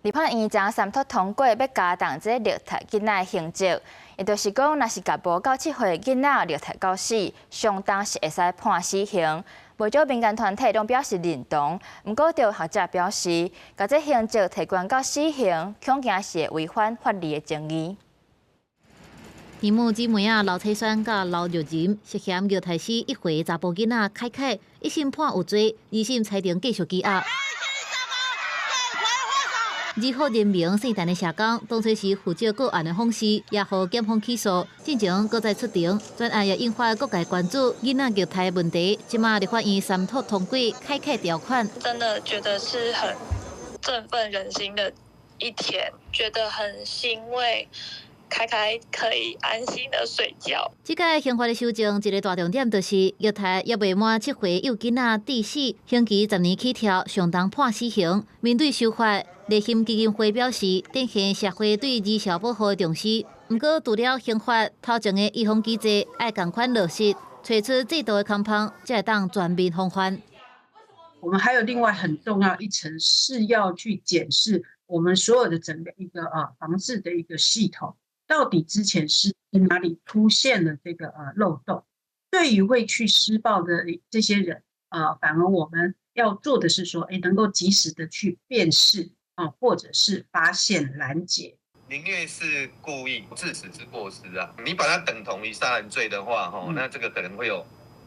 立法院昨三讀通過，欲加重這個虐待囡仔刑責，也就是講，若是共無夠7歲囡仔虐待到死，相當是會使判死刑。無少民間團體攏表示認同，毋過著學者表示，共這刑責提懸到死刑，恐驚是會違反法理的正義。姨母姊妹仔劉彩萱佮劉玉仁涉嫌虐待死1歲查埔囡仔凱凱，一審判有罪，二審裁定繼續羈押。二號人民聖誕的社工，當初是負責個案的訪視，也予檢方起訴，進前閣再出庭，全案也引發各界關注囡仔虐待問題。這馬立法院三讀通過凱凱條款，真的覺得是很振奮人心的一天，覺得很欣慰。凱凱可以安心的睡覺。這個刑法的修正，一個大重點就是虐待猶未滿7歲幼囡仔致死，刑期10年起跳，相當判死刑。面對修法，勵馨基金會表示，展現社會對兒少保護的重視。毋過，除了刑法頭前的預防機制愛仝款落實，揣出制度的空縫，才會當全面防範。我們還有另外很重要一層，是要去檢視我們所有的整個一個防治的一個系統。到底之前是哪裡出現了這個漏洞？對於會去施暴的這些人啊，反而我們要做的是說，能夠及時的去辨識啊，或者是發現攔截。凌虐是故意致死之過失啊，你把它等同於殺人罪的話，吼，那這個可能會有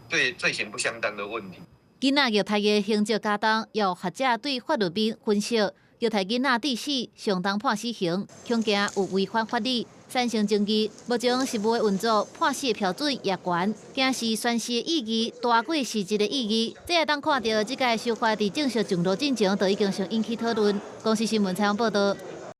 對罪刑不相當的問題。囡仔虐待的刑責加重，有學者對法律面分析，虐待囡仔致死，相當判死刑，恐驚有違反法理，產生爭議。目前實務的運作，判死的標準也懸，驚是宣示的意義大過實質的意義。這會當看著這屆修法佇正式上路進前，就已經先引起討論。公視新聞採訪報導。